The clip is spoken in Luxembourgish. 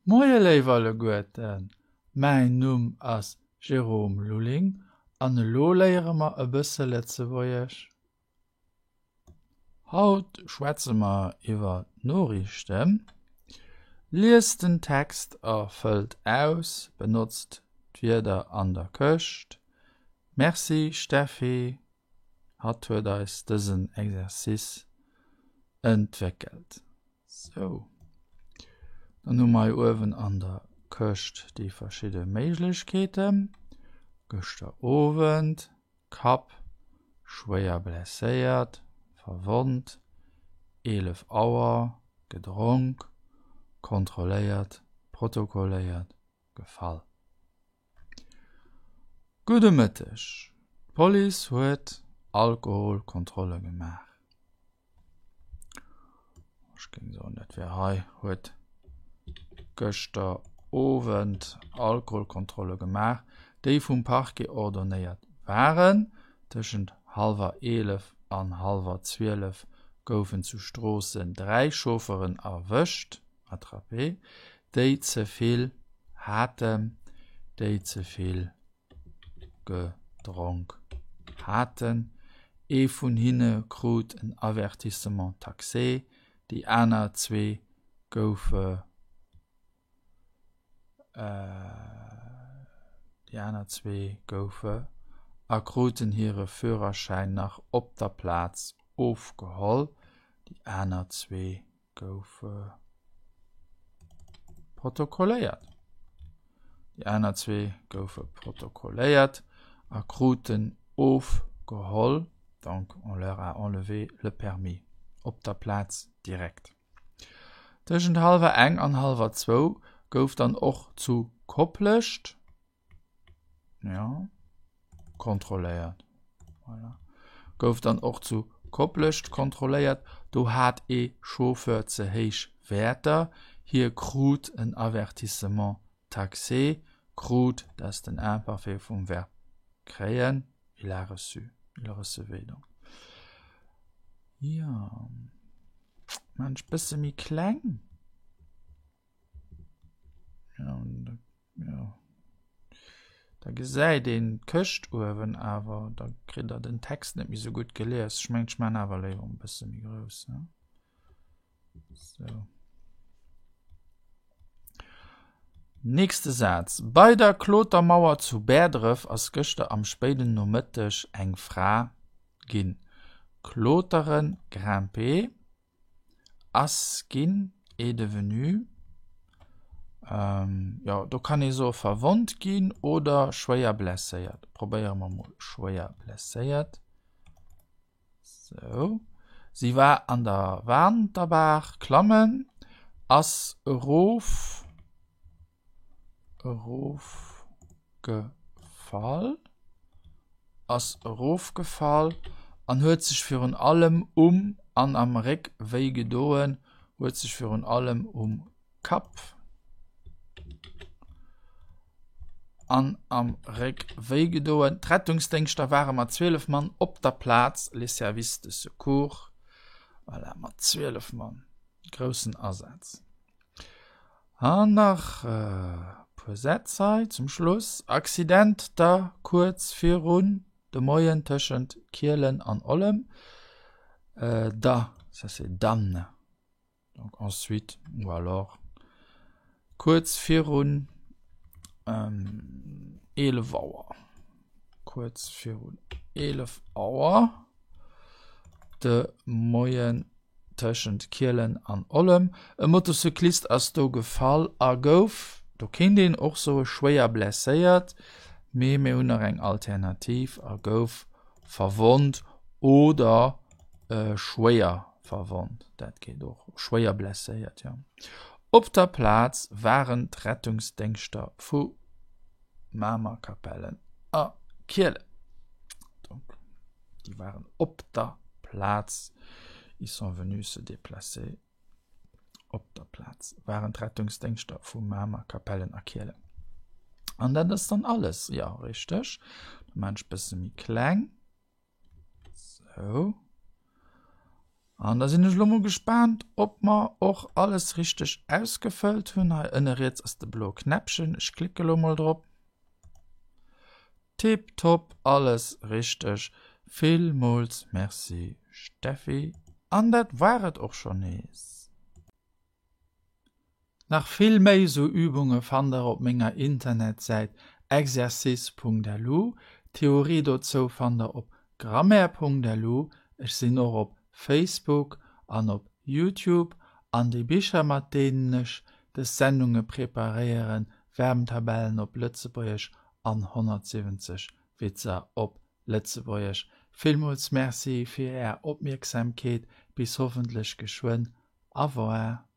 Moie léif alleguerten, mäin Numm ass Jérôme Lulling an elo léiere mer e bësse Lëtzebuergesch. Haut schwätze mer iwwer d'Noriichten. Liest den Text a fëllt aus, benotzt d'Wierder an der Këscht. Merci Steffi, hatt huet eis dësen Exercice entwéckelt. Sou, dann hu mer hei uewen an der Këscht déi verschidde Méiglechkeeten. Gëschter Owend, Kapp, schwéier blesséiert, verwonnt, 11 Auer, gedronk, kontrolléiert, protokolléiert, gefall. Gudde Mëtteg, d'Police huet Alkoholkontrolle gemaach. Ech géing soen, dat wär hei, huet gëschter Owend Alkoholkontrolle gemaach, déi vum Parquet ordonnéiert waren. Tëschent hallwer 11 an hallwer 12 goufen zu Stroossen 3 Chaufferen erwëscht. Attrapé, déi ze vill haten, déi ze vill gedronk haten. Ee vun hinne krut en Avertissement taxé, déi aner zwee goufe déi aner zwee goufe a kruten hire Führerschäin nach op der Plaz ofgeholl. Déi aner zwee goufe protokolléiert. Déi aner zwee goufe protokolléiert a kruten ofgeholl, donc on leur a enlevé le permis op der Plaz direkt. Tëschent hallwer eng an hallwer zwou gouf dann och zu Koplescht Ja. Kontrolléiert. Voilà. Gouf dann och zu Koplescht kontrolléiert. Do hat ee Chauffeur ze héich Wäerter. Hie krut en Avertissement taxé. Krut, dat ass den Imparfait vum Verb kréien. Il a reçu. Il recevait donc. Jo. Maan ech bësse méi kleng. Ja. Da gesäit een d'Këscht uewen awer da kritt der den Text net méi sou gutt gelies. Ech mengen ech maan awer léiwer e bësse méi grouss ne. Sou. Nächste Saz. Bei der Klotermauer zu Bäerdref ass gëschter am spéiden Nomëtteg eng Fra ginn kloteren, grimper. Ass ginn, est devenu. Ähm, jo, do kann ee soe verwonnt ginn oder schwéier blesséiert. Probéiere mer mol schwéier blesséiert. Sou. Si war an der Wanterbaach klammen, ass erof. Erofgefall, ass erofgefall an huet sech virun allem um an am Réck wéi gedoen, huet sech virun allem um Kapp an am Réck wéi gedoen. D'Rettungsdéngschter ware mat 12 Mann op der Plaz, les services de secours, voilà, mat 12 Mann, groussen Asaz. An nach e puer Sätz hei zum Schluss. Accident da kuerz virun de Moien tëschent Kielen an Ollem. Da, ça c'est dann, donc ensuite ou alors kuerz virun 11 Auer, kuerz virun 11 Auer de Moien Tëschent Kielen an Ollem. E Motocyclist ass do gefall a gouf, do kéint een och soe schwéier blesséiert, mee mir hunn nach eng Alternativ, a gouf verwonnt oder schwéier verwonnt, dat geet och, schwéier blesséiert, jo. Op der Plaz waren d'Rettungsdéngschter vu Mamer, Capellen a Kielen. Donc. Déi waren op der Plaz. Ils sont venus se déplacer. Op der Plaz waren d'Rettungsdéngschter vu Mamer, Capellen a Kielen. An dat ass dann alles. Jo, richteg. Da maan ech bësse méi kleng. Sou. An da sinn ech elo mol gespaant, ob mer och alles richteg ausgefëllt hunn. Hei ënne riets ass de bloe Knäppchen, ech klicke lo mol drop. Tiptop, alles richteg. Villmools Merci Steffi. An dat war et och schonn nees. Nach vill méi sou Übunge fannt der op menger Internetsäit exercice.lu. D'Theorie dozou fannt der op grammaire.lu. Ech sinn och op Facebook an op Youtube. An déi Bicher mat deenen ech des Sendunge preparéieren, Verbentabellen op Lëtzebuergesch an 170 Witzer op Lëtzebuergesch. Villmools Merci fir är Opmierksamkeet. Bis hoffentlech geschwënn. Au revoir.